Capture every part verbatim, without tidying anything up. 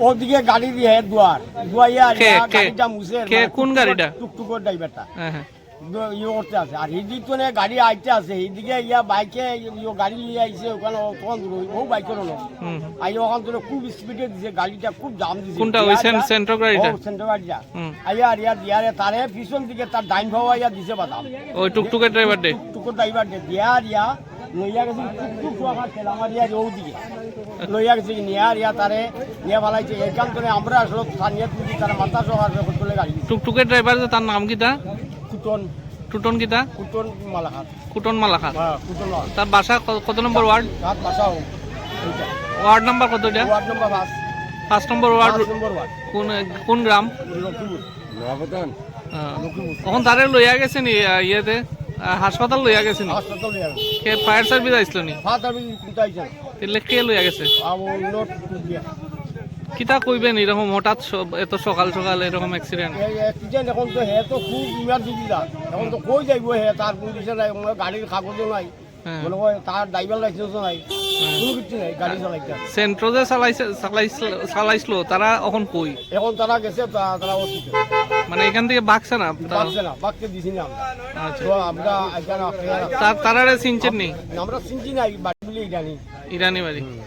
ওদিকে গাড়ি দিয়ে দুয়ার, দুয়াইয়া কে, কে? গাড়িটা মুছে, কে, মানে কোন গাড়িটা? টুকটুকর ড্রাইভারটা। হ্যাঁ, হ্যাঁ। দ-, ইয়ে করতে আছে। আর হিদিক তো নে গাড়ি আইতে আছে, হিদিকে ইয়া বাইকে ইয়ে গাড়ি নিয়ে আইছে, ওখানে তখন দূর, ও বাইকের হলো। হুম। আই ওখান থেকে খুব স্পিডে দিছে, গাড়িটা খুব জাম দিছে। কোনটা? ওই দিয়া সেন-, দিয়া, সেন্ট্রো গাড়িটা? ও, সেন্ট্রো গাড়িটা। হুম। আইয়া আর ইয়া দিয়া রে, তারে পিছন দিকে তার ডাইন ভাও আইয়া দিছে বাদাম। ওই টুকটুকের ড্রাইভার ডে? টুকটুকের ড্রাইভার ডে, দিয়া আর ইয়া, লইয়া গেছে, টুকটুক কুয়াকার ঠেলা মারিয়া যে ওদিকে। লইয়া গেছে কি নিয়া আর ইয়া তারে নিয়া ফালাইছে। এই কাম করে আমরা আসলে স্থানীয় তুলি তারা মাথা সহ আসলে করতে গাড়ি। টুকটুকের ড্রাইভার যে তার নাম কিতা? কুটন। টুটন কিতা? কুটন মালাখান। কুটন মালাখান। হ্যাঁ, কুটন মালাখান। তার বাসা ক-, কত নম্বর ওয়ার্ড? তার বাসা ও-, এইটা। ওয়ার্ড নাম্বার কত এটা? ওয়ার্ড নাম্বার পাঁচ। পাঁচ নম্বর ওয়ার্ড। পাঁচ নম্বর ওয়ার্ড। কোন, কোন গ্রাম? লক্ষ্মীপুর। নবদান। হ্যাঁ। লক্ষ্মীপুর। এখন তারে লইয়া গেছে নি, আহ, ইয়েতে, আহ, হাসপাতাল লইয়া গেছে নি? হাসপাতাল লইয়া গেছে। কে ফায়ার সার্ভিস আইছিল নি? ফায়ার সার্ভিস কিন্তু আইছে না। তাহলে কে লইয়া গেছে? আ, ও অন্য টুকিয়া। কিতা কইবেন এরকম হঠাৎ স-, এত সকাল সকাল এরকম অ্যাক্সিডেন্ট? এই অ্যাক্সিডেন্ট এখন তো হে তো খুব ইমার্জেন্সি দা। এখন তো কই যাইবো হে, তার কোনো দিশা নাই, আমার গাড়ির কাগজও নাই। হ্যাঁ। মনে হয় তার ড্রাইভার লাইসেন্সও নাই, কোনো কিছু নাই, গাড়ি চালাইতে। সেন্ট্রো যে চালাইছে, চালাইছিল, চালাইছিল, তারা এখন কই? এখন তারা গেছে, তা-, তারা অসুস্থ। মানে এখান থেকে বাঁচছে না? বাঁচছে না, বাঁচতে দিছি না আমরা। আচ্ছা। তো আমরা এখানে আটকে গেলাম। তা-, তারারে চিনছেন নি? আমরা চিনছি না, এই বাড়ি বলে ইরানি। ইরানি বাড়ি। হুম।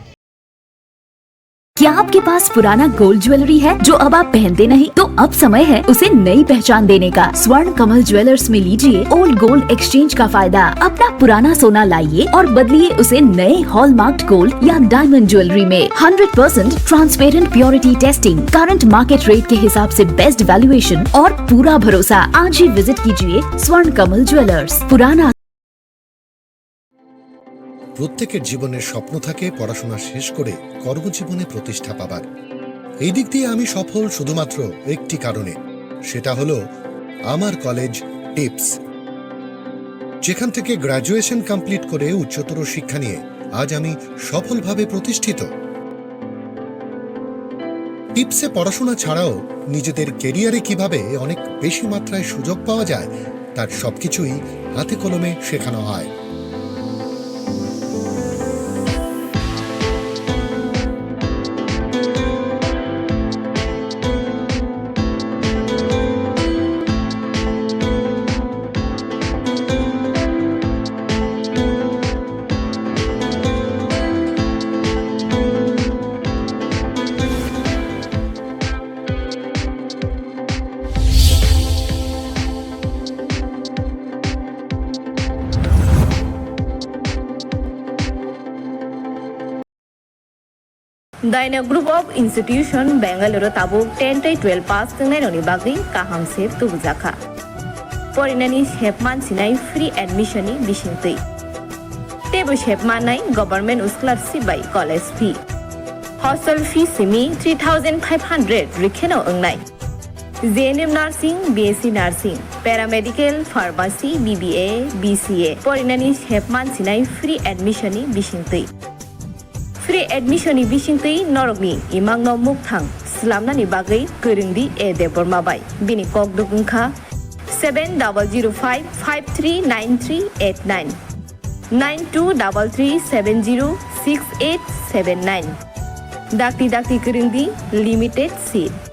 क्या आपके पास पुराना गोल्ड ज्वेलरी है जो अब आप पहनते नहीं? तो अब समय है उसे नई पहचान देने का। स्वर्ण कमल ज्वेलर्स में लीजिए ओल्ड गोल्ड एक्सचेंज का फायदा। अपना पुराना सोना लाइए और बदलिए उसे नए हॉलमार्क्ड गोल्ड या डायमंड ज्वेलरी में। Hundred percent transparent purity testing, current market rate के हिसाब से बेस्ट वैल्यूएशन और पूरा भरोसा। आज ही विजिट कीजिए स्वर्ण कमल ज्वेलर्स। पुराना। প্রত্যেকের জীবনের স্বপ্ন থাকে পড়াশোনা শেষ করে কর্মজীবনে প্রতিষ্ঠা পাবার। এই দিক দিয়ে আমি সফল শুধুমাত্র একটি কারণে, সেটা হলো আমার কলেজ টিপস। যেখান থেকে গ্র্যাজুয়েশন কমপ্লিট করে উচ্চতর শিক্ষা নিয়ে আজ আমি সফলভাবে প্রতিষ্ঠিত। টিপসে পড়াশোনা ছাড়াও নিজেদের ক্যারিয়ারে কিভাবে অনেক বেশি মাত্রায় সুযোগ পাওয়া যায়, তার সবকিছুই হাতে কলমে শেখানো হয়। Daina Group of Institution Bangalore tabuk ten tei twelve pass wngnai rokni bagwi kaham se tubujakha. Porinani sep mansinai free admission ni bisingtwi. Teibo sep mannai government scholarship bai college fee. Hostel fee simi three thousand five hundred rwkheno wngnai. J N M Nursing, B S C Nursing, Paramedical, Pharmacy, B B A, B C A porinani sep mansinai free admission ni bisingtwi. Free admission ni bisingtwi norokni imangno mukthang slamnani bagwi kwrwngdi A Debbarma bai. Bini kokduk wngkha seven double zero five five three nine three eight nine, nine two double three seven zero six eight seven nine. Dakti dakti kwrwngdi, limited seat.